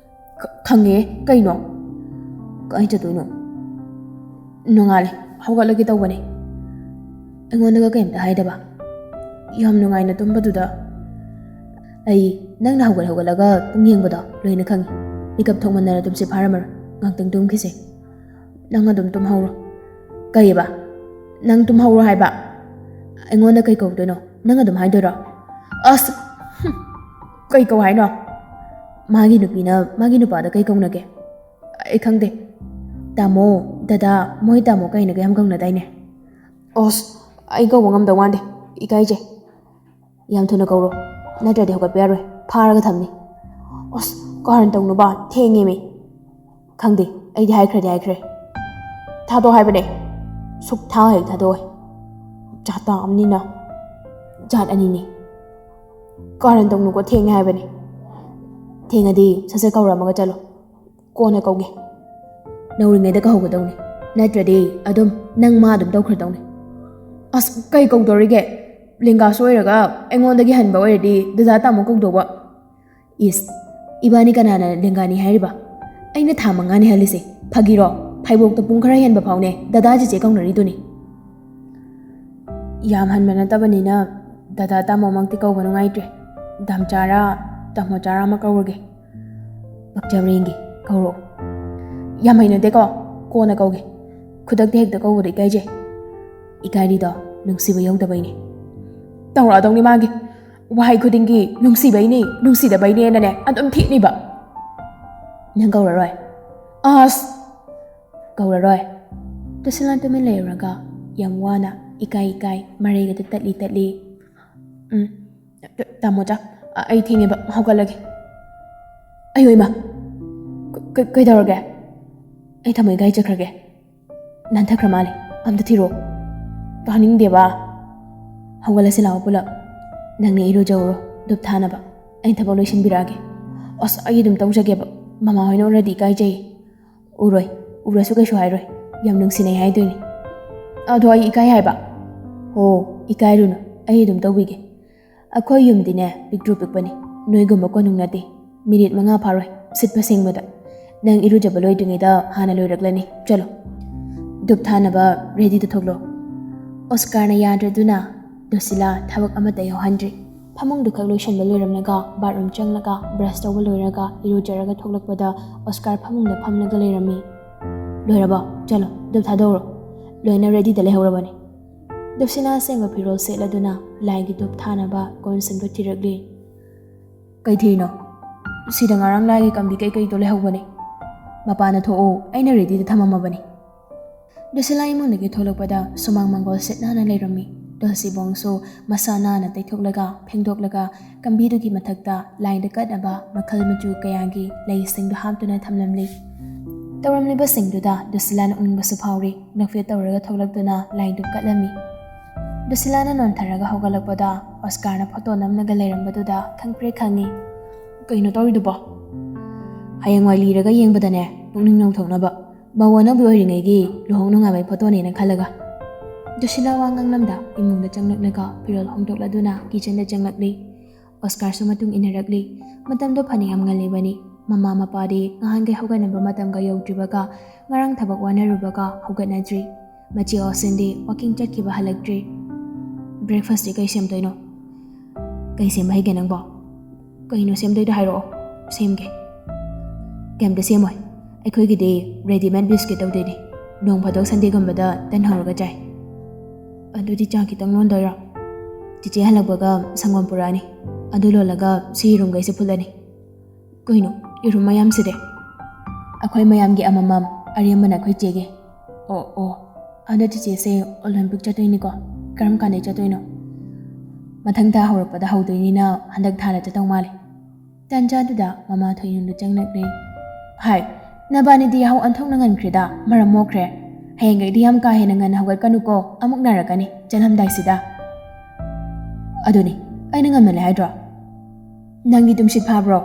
"ꯈ-, ꯈꯪꯉꯦ, ꯀꯩꯅꯣ? ꯀꯥꯏ ꯆꯠꯇꯣꯏꯅꯣ? ꯅꯣꯡꯉꯥꯜꯂꯦ, ꯍꯧꯒꯠꯂꯒꯦ ꯇꯧꯕꯅꯦ꯫ ꯑꯩꯉꯣꯟꯗꯒ ꯀꯩꯝꯇ ꯍꯥꯏꯗꯕ꯫ ꯌꯥꯝ ꯅꯨꯡꯉꯥꯏꯅ ꯇꯨꯝꯕꯗꯨꯗ꯫ ꯑꯩ ꯅꯪꯅ ꯍꯧꯒꯠ ꯍꯧꯒꯠꯂꯒ ꯄꯨꯡ ꯌꯦꯡꯕꯗꯣ ꯂꯣꯏꯅ ꯈꯪꯉꯤ꯫ ꯃꯤꯀꯞ ꯊꯣꯛꯃꯟꯗꯅ ꯇꯨꯝꯁꯤꯠ ꯐꯥꯔꯝꯃꯔꯣꯏ꯫ ꯉꯥꯛꯇꯪ ꯇꯨꯝꯈꯤꯁꯦ꯫ ꯅꯪ ꯑꯗꯨꯝ ꯇꯨꯝꯍꯧꯔꯣ꯫ ꯀꯩꯕ? ꯅꯪ ꯇꯨꯝꯍꯧꯔꯣ ꯍꯥꯏꯕ? ꯑꯩꯉꯣꯟꯗ ꯀꯩ ꯀꯧꯗꯣꯏꯅꯣ? ꯅꯪ ꯑꯗꯨꯝ ꯍꯥꯏꯗꯣꯏꯔꯣ? ꯑꯁ! ꯍꯨꯝ꯫ ꯀꯩ ꯀꯧ ꯍꯥꯏꯅꯣ? ꯃꯥꯒꯤ ꯅꯨꯄꯤꯅ ꯃꯥꯒꯤ ꯅꯨꯄꯥꯗ ꯀꯩ ꯀꯧꯅꯒꯦ? ꯑꯩ ꯈꯪꯗꯦ꯫ ꯇꯥꯃꯣ, ꯗꯗꯥ, ꯃꯣꯏ ꯇꯥꯃꯣ ꯀꯩꯅꯒ ꯌꯥꯝ ꯀꯧꯅꯗꯥꯏꯅꯦ? ꯑꯁ! ꯑꯩ ꯀꯧꯕ ꯉꯝꯗꯧ ꯃꯥꯟꯗꯦ꯫ ꯏꯀꯥꯏꯖꯩ꯫ ꯌꯥꯝ ꯊꯨꯅ ꯀꯧꯔꯣ, ꯅꯠꯇ꯭ꯔꯗꯤ ꯍꯧꯒꯠꯄ ꯌꯥꯔꯣꯏ꯫ ꯐꯥꯔꯒ ꯊꯝꯅꯤ꯫ ꯑꯁ! ꯀꯥꯔꯟ ꯇꯧꯅꯨꯕ, ꯊꯦꯡꯉꯦꯃꯤ꯫ ꯈꯪꯗꯦ, ꯑꯩꯗꯤ ꯍꯥꯏꯈ꯭ꯔꯗꯤ ꯍꯥꯏꯈ꯭ꯔꯦ꯫ ꯊꯥꯗꯣꯛ ꯍꯥꯏꯕꯅꯦ꯫ ꯁꯨꯛ ꯊꯥ ꯍꯦꯛ ꯊꯥꯗꯣꯛꯑꯣꯏ꯫ ꯖꯥꯠ ꯑꯃꯅꯤꯅ꯫ ꯖꯥꯠ ꯑꯅꯤꯅꯤ꯫ ꯀꯥꯔꯟ ꯇꯧꯅꯨꯀꯣ, ꯊꯦꯡꯉꯦ ꯍꯥꯏꯕꯅꯦ꯫ ꯊꯦꯡꯉꯗꯤ ꯁꯠ ꯁꯠ ꯀꯧꯔꯝꯃꯒ ꯆꯠꯂꯣ꯫ ꯀꯣꯟꯅ ꯀꯧꯒꯦ꯫ ꯅꯧꯔꯤꯉꯩꯗ ꯀꯧꯍꯧꯒꯗꯧꯅꯤ꯫ ꯅꯠꯇ꯭ꯔꯗꯤ ꯑꯗꯨꯝ ꯅꯪ ꯃꯥ ꯑꯗꯨꯝ ꯇꯧꯈ꯭ꯔꯗꯧꯅꯤ꯫ ꯑꯁ! ꯀꯩ ꯀꯧꯗꯧꯔꯤꯒꯦ? ꯂꯦꯡꯒꯥꯁꯨ ꯑꯣꯏꯔꯒ ꯑꯩꯉꯣꯟꯗꯒꯤ ꯍꯟꯕ ꯑꯣꯏꯔꯗꯤ ꯗꯗꯥ ꯇꯥꯃꯣ ꯀꯧꯗꯧꯕ꯫ ꯏꯁ! ꯏꯕꯥꯅꯤ ꯀꯅꯥꯅ ꯂꯦꯡꯒꯥꯅꯤ ꯍꯥꯏꯔꯤꯕ? ꯑꯩꯅ ꯊꯥ ꯃꯉꯥꯅꯤ ꯍꯜꯂꯤꯁꯦ꯫ ꯐꯥꯒꯤꯔꯣ? ꯐꯩꯕꯣꯛꯇ ꯄꯨꯡ ꯈꯔ ꯍꯦꯟꯕ ꯐꯥꯎꯅꯦ ꯗꯗꯥ ꯆꯤꯆꯦ ꯀꯧꯅꯔꯤꯗꯨꯅꯤ꯫ ꯌꯥꯝ ꯍꯟꯕ ꯅꯠꯇꯕꯅꯤꯅ ꯗꯗꯥ ꯇꯥꯃꯣꯃꯛꯇꯤ ꯀꯧꯕ ꯅꯨꯡꯉꯥꯏꯇ꯭ꯔꯦ꯫ ꯗꯥꯝꯆꯥꯔꯥ, ꯇꯥꯃꯣꯆꯥꯔꯥ ꯑꯃ ꯀꯧꯔꯒꯦ꯫ ꯄꯛꯆꯕ꯭ꯔꯥ ꯌꯦꯡꯒꯦ, ꯀꯧꯔꯛꯑꯣ꯫ ꯌꯥꯝ ꯍꯩꯅꯗꯦꯀꯣ, ꯀꯣꯟꯅ ꯀꯧꯒꯦ꯫ ꯈꯨꯗꯛꯇ ꯍꯦꯛꯇ ꯀꯧꯕꯗ ꯏꯀꯥꯏꯖꯩ꯫ ꯏꯀꯥꯏꯔꯤꯗꯣ ꯅꯨꯡꯁꯤꯕ ꯌꯧꯗꯕꯩꯅꯦ꯫ ꯇꯧꯔꯛꯑꯗꯧꯅꯤ ꯃꯥꯒꯤ꯫ ꯋꯥꯍꯩ ꯈꯨꯗꯤꯡꯒꯤ "ꯅꯨꯡꯁꯤꯕꯩꯅꯦ, ꯅꯨꯡꯁꯤꯗꯕꯩꯅꯦꯅꯅꯦ" ꯑꯗꯨꯝ ꯊꯦꯠꯅꯤꯕ꯫ ꯅꯪ ꯀꯧꯔꯔꯣꯏ? ꯑꯁ! ꯀꯧꯔꯔꯣꯏ꯫ ꯇꯨꯁꯤꯂꯥꯟ ꯇꯨꯃꯤꯟ ꯂꯩꯔꯨꯔꯒ ꯌꯥꯝ ꯋꯥꯅ ꯏꯀꯥꯏ ꯏꯀꯥꯏ ꯃꯔꯩꯒꯗ ꯇꯠꯂꯤ ꯇꯠꯂꯤ꯫ "ꯎꯝ, ꯇ-, ꯇꯥꯃꯣꯆꯥ, ꯑ-, ꯑꯩ ꯊꯦꯡꯉꯦꯕ, ꯍꯧꯒꯠꯂꯒꯦ꯫" "ꯑꯌꯣ ꯏꯃꯥ, ꯀ-, ꯀ-, ꯀꯩꯗꯧꯔꯒꯦ?" "ꯑꯩ ꯊꯝꯃꯣꯏ ꯀꯥꯏ ꯆꯠꯈ꯭ꯔꯒꯦ?" "ꯅꯥꯟꯊꯈ꯭ꯔ ꯃꯥꯜꯂꯦ, ꯑꯝꯇ ꯊꯤꯔꯣ꯫" "ꯇꯥꯅꯤꯡꯗꯦꯕ꯫" "ꯍꯧꯒꯠꯂꯁꯤ ꯂꯥꯛꯑꯣ ꯄꯨꯂꯞ꯫ ꯅꯪꯅ ꯏꯔꯨꯖꯧꯔꯣ, ꯙꯨꯞ ꯊꯥꯅꯕ꯫ ꯑꯩꯅ ꯊꯕꯛ ꯂꯣꯏꯁꯤꯟꯕꯤꯔꯛꯑꯒꯦ꯫" "ꯑꯁ, ꯑꯩ ꯑꯗꯨꯝ ꯇꯧꯖꯒꯦꯕ, ꯃꯃꯥ ꯍꯣꯏꯅ ꯎꯔꯗꯤ ꯏꯀꯥꯏꯖꯩ꯫" "ꯎꯔꯣꯏ, ꯎꯔꯁꯨ ꯀꯩꯁꯨ ꯍꯥꯏꯔꯣꯏ, ꯌꯥꯝ ꯅꯨꯡꯁꯤꯅꯩ ꯍꯥꯏꯗꯣꯏꯅꯤ꯫" "ꯑꯗꯣ ꯑꯩ ꯏꯀꯥꯏ ꯍꯥꯏꯕ?" "ꯍꯣ, ꯏꯀꯥꯏꯔꯨꯅꯨ, ꯑꯩ ꯑꯗꯨꯝ ꯇꯧꯕꯤꯒꯦ꯫ ꯑꯩꯈꯣꯏ ꯌꯨꯝꯗꯤꯅꯦ ꯄꯤꯛꯇ꯭ꯔꯨ ꯄꯤꯛꯄꯅꯤ, ꯅꯣꯏꯒꯨꯝꯕ ꯀꯣꯅꯨꯡ ꯅꯠꯇꯦ꯫ ꯃꯤꯅꯤꯠ ꯃꯉꯥ ꯐꯥꯔꯣꯏ ꯁꯤꯠꯄ ꯁꯦꯡꯕꯗ꯫ ꯅꯪ ꯏꯔꯨꯖꯕ ꯂꯣꯏꯗ꯭ꯔꯤꯉꯩꯗ ꯍꯥꯟꯅ ꯂꯣꯏꯔꯛꯂꯅꯤ꯫ ꯆꯠꯂꯣ, ꯙꯨꯞ ꯊꯥꯅꯕ ꯔꯦꯗꯤꯗ ꯊꯣꯛꯂꯣ꯫" ꯑꯣꯁꯀꯥꯔꯅ ꯌꯥꯗ꯭ꯔꯗꯨꯅ ꯗꯣꯁꯤꯂꯥ ꯊꯕꯛ ꯑꯃꯠꯇ ꯌꯥꯎꯍꯟꯗ꯭ꯔꯤ꯫ ꯐꯃꯨꯡꯗꯨ ꯈꯛ ꯂꯣꯏꯁꯟꯕ ꯂꯣꯏꯔꯝꯂꯒ ꯕꯥꯠꯔꯨꯝ ꯆꯪꯂꯒ ꯕ꯭ꯔꯁ ꯇꯧꯕ ꯂꯣꯏꯔꯒ ꯏꯔꯨꯖꯔꯒ ꯊꯣꯛꯂꯛꯄꯗ ꯑꯣꯁꯀꯥꯔ ꯐꯃꯨꯡꯗ ꯐꯝꯂꯒ ꯂꯩꯔꯝꯃꯤ꯫ "ꯂꯣꯏꯔꯕꯣ? ꯆꯠꯂꯣ, ꯙꯨꯞ ꯊꯥꯗꯧꯔꯣ꯫ ꯂꯣꯏꯅ ꯔꯦꯗꯤꯗ ꯂꯩꯍꯧꯔꯕꯅꯤ꯫" ꯗꯨꯁꯤꯂꯥ ꯑꯁꯦꯡꯕ ꯐꯤꯔꯣꯜ ꯁꯦꯠꯂꯗꯨꯅ ꯂꯥꯏꯒꯤ ꯙꯨꯞ ꯊꯥꯅꯕ ꯀꯣꯟꯁꯤꯡꯗꯨ ꯊꯤꯔꯛꯂꯤ꯫ "ꯀꯩ ꯊꯤꯔꯤꯅꯣ?" "ꯁꯤꯗ ꯉꯔꯥꯡ ꯂꯥꯏꯒꯤ ꯀꯝꯕꯤ ꯀꯩꯀꯩꯗꯣ ꯂꯩꯍꯧꯕꯅꯦ꯫ ꯃꯄꯥꯟꯗ ꯊꯣꯛꯑꯣ, ꯑꯩꯅ ꯔꯦꯗꯤꯗ ꯊꯝꯃꯝꯃꯕꯅꯤ꯫" ꯗꯨꯁꯤꯂꯥ ꯏꯃꯨꯡꯗꯒꯤ ꯊꯣꯛꯂꯛꯄꯗ ꯁꯨꯃꯥꯡ ꯃꯪꯒꯣꯜ ꯁꯤꯠ ꯅꯥꯟꯅ ꯂꯩꯔꯝꯃꯤ꯫ ꯇꯨꯜꯁꯤꯕꯣꯡꯁꯨ ꯃꯁꯥ ꯅꯥꯟꯅ ꯇꯩꯊꯣꯛꯂꯒ ꯐꯦꯡꯗꯣꯛꯂꯒ ꯀꯝꯕꯤꯗꯨꯒꯤ ꯃꯊꯛꯇ ꯂꯥꯏꯗ ꯀꯠꯅꯕ ꯃꯈꯜ ꯃꯆꯨ ꯀꯌꯥꯒꯤ ꯂꯩꯁꯤꯡꯗꯨ ꯍꯥꯞꯇꯨꯅ ꯊꯝꯂꯝꯂꯤ꯫ ꯇꯧꯔꯝꯂꯤꯕꯁꯤꯡꯗꯨꯗ ꯗꯨꯁꯤꯂꯥ ꯅꯣꯛꯅꯤꯡꯕꯁꯨ ꯐꯥꯎꯔꯤ꯫ ꯅꯣꯛꯐꯦꯠ ꯇꯧꯔꯒ ꯊꯣꯛꯂꯛꯇꯨꯅ ꯂꯥꯏꯗꯨ ꯀꯠꯂꯝꯃꯤ꯫ ꯗꯨꯁꯤꯂꯥꯅ ꯅꯣꯟꯊꯔꯒ ꯍꯧꯒꯠꯂꯛꯄꯗ ꯑꯣꯁꯀꯥꯔꯅ ꯐꯣꯇꯣ ꯅꯝꯂꯒ ꯂꯩꯔꯝꯕꯗꯨꯗ ꯈꯪꯄ꯭ꯔꯦꯛ ꯈꯪꯉꯤ꯫ "ꯀꯩꯅꯣ ꯇꯧꯔꯤꯗꯨꯕꯣ? ꯍꯌꯦꯡꯋꯥꯏ ꯂꯤꯔꯒ ꯌꯦꯡꯕꯗꯅꯦ ꯄꯨꯛꯅꯤꯡ ꯅꯧꯊꯣꯛꯅꯕ ꯃꯧ ꯑꯅꯧꯕꯤ ꯑꯣꯏꯔꯤꯉꯩꯒꯤ ꯂꯨꯍꯣꯡ ꯅꯨꯡꯉꯥꯏꯕꯩ ꯐꯣꯇꯣꯅꯦꯅ ꯈꯜꯂꯒ꯫" ꯗꯨꯁꯤꯂꯥ ꯋꯥ ꯉꯥꯡꯂꯝꯗ ꯏꯃꯨꯡꯗ ꯆꯪꯂꯛꯂꯒ ꯐꯤꯔꯣꯜ ꯍꯣꯡꯗꯣꯛꯂꯗꯨꯅ ꯀꯤꯆꯟꯗ ꯆꯪꯂꯛꯂꯤ꯫ ꯑꯣꯁꯀꯥꯔꯁꯨ ꯃꯇꯨꯡ ꯏꯟꯅꯔꯛꯂꯤ꯫ ꯃꯇꯝꯗꯣ ꯐꯅꯌꯥꯝ ꯉꯜꯂꯤꯕꯅꯤ꯫ ꯃꯃꯥ ꯃꯄꯥꯗꯤ ꯉꯍꯥꯟꯈꯩ ꯍꯧꯒꯠꯅꯕ ꯃꯇꯝꯒ ꯌꯧꯗ꯭ꯔꯤꯕꯒ ꯉꯔꯥꯡ ꯊꯕꯛ ꯋꯥꯅꯔꯨꯕꯒ ꯍꯧꯒꯠꯅꯗ꯭ꯔꯤ꯫ ꯃꯆꯦ ꯑꯣꯁꯤꯟꯗꯤ ꯋꯥꯀꯤꯡ ꯆꯠꯈꯤꯕ ꯍꯜꯂꯛꯇ꯭ꯔꯤ꯫ "ꯕ꯭ꯔꯦꯛꯐꯥꯁꯇꯤ ꯀꯩ ꯁꯦꯝꯗꯣꯏꯅꯣ?" "ꯀꯩ ꯁꯦꯝꯕ ꯍꯩꯒꯦ ꯅꯪꯕꯣ?" "ꯀꯩꯅꯣ ꯁꯦꯝꯗꯣꯏꯗꯣ ꯍꯥꯏꯔꯛꯑꯣ, ꯁꯦꯝꯒꯦ꯫" "ꯀꯩꯝꯇ ꯁꯦꯝꯃꯣꯏ, ꯑꯩꯈꯣꯏꯒꯤꯗꯤ ꯔꯦꯗꯤꯃꯦꯗ ꯕꯤꯁꯀꯤꯠ ꯇꯧꯗꯣꯏꯅꯤ꯫ ꯅꯣꯡ ꯐꯥꯗꯣꯛ ꯁꯟꯗꯦꯒꯨꯝꯕꯗ ꯇꯟ ꯍꯧꯔꯒ ꯆꯥꯏ꯫" "ꯑꯗꯨꯗꯤ ꯆꯥ ꯈꯤꯇꯪ ꯂꯣꯟꯗꯣꯏꯔꯣ?" "ꯆꯤꯆꯦ ꯍꯜꯂꯛꯄꯒ ꯁꯪꯒꯣꯝ ꯄꯨꯔꯛꯑꯅꯤ, ꯑꯗꯨ ꯂꯣꯜꯂꯒ ꯁꯤ ꯌꯦꯔꯨꯝꯈꯩꯁꯦ ꯐꯨꯠꯂꯅꯤ꯫" "ꯀꯩꯅꯣ, ꯌꯦꯔꯨꯝ ꯃꯌꯥꯝꯁꯤꯗꯤ?" "ꯑꯩꯈꯣꯏ ꯃꯌꯥꯝꯒꯤ ꯑꯃꯃꯝ, ꯑꯔꯦꯝꯕꯅ ꯑꯩꯈꯣꯏ ꯆꯦꯒꯤ꯫" "ꯑꯣ ꯑꯣ, ꯑꯗꯣ ꯆꯤꯆꯦꯁꯦ ꯑꯣꯂꯦꯝꯄꯤꯛ ꯆꯠꯇꯣꯏꯅꯤꯀꯣ? ꯀꯔꯝ ꯀꯥꯟꯗꯩ ꯆꯠꯇꯣꯏꯅꯣ?" "ꯃꯊꯪ ꯊꯥ ꯍꯧꯔꯛꯄꯗ ꯍꯧꯗꯣꯏꯅꯤꯅ ꯍꯟꯗꯛ ꯊꯥꯗ ꯆꯠꯇꯧ ꯃꯥꯜꯂꯦ꯫" ꯇꯥꯟꯖꯥꯗꯨꯗ ꯃꯃꯥ ꯊꯣꯏꯅꯨꯗ ꯆꯪꯂꯛꯂꯦ꯫ "ꯍꯥꯏ, ꯅꯕꯥꯅꯤꯗꯤ ꯌꯥꯍꯧ ꯑꯣꯟꯊꯣꯛꯅ ꯉꯟꯈ꯭ꯔꯦꯗ, ꯃꯔꯝ ꯃꯣꯛꯈ꯭ꯔꯦ꯫ ꯍꯌꯦꯡꯈꯩꯗꯤ ꯌꯥꯝ ꯀꯥ ꯍꯦꯟꯅ ꯉꯟꯅ ꯍꯧꯒꯠꯀꯅꯨꯀꯣ, ꯑꯃꯨꯛ ꯅꯥꯔꯛꯀꯅꯤ ꯆꯠꯂꯝꯗꯥꯏꯁꯤꯗ꯫" "ꯑꯗꯨꯅꯤ, ꯑꯩꯅ ꯉꯟꯃꯜꯂꯦ ꯍꯥꯏꯗ꯭ꯔꯣ?" "ꯅꯪꯗꯤ ꯇꯨꯝꯁꯤꯠ ꯐꯥꯕ꯭ꯔꯣ?"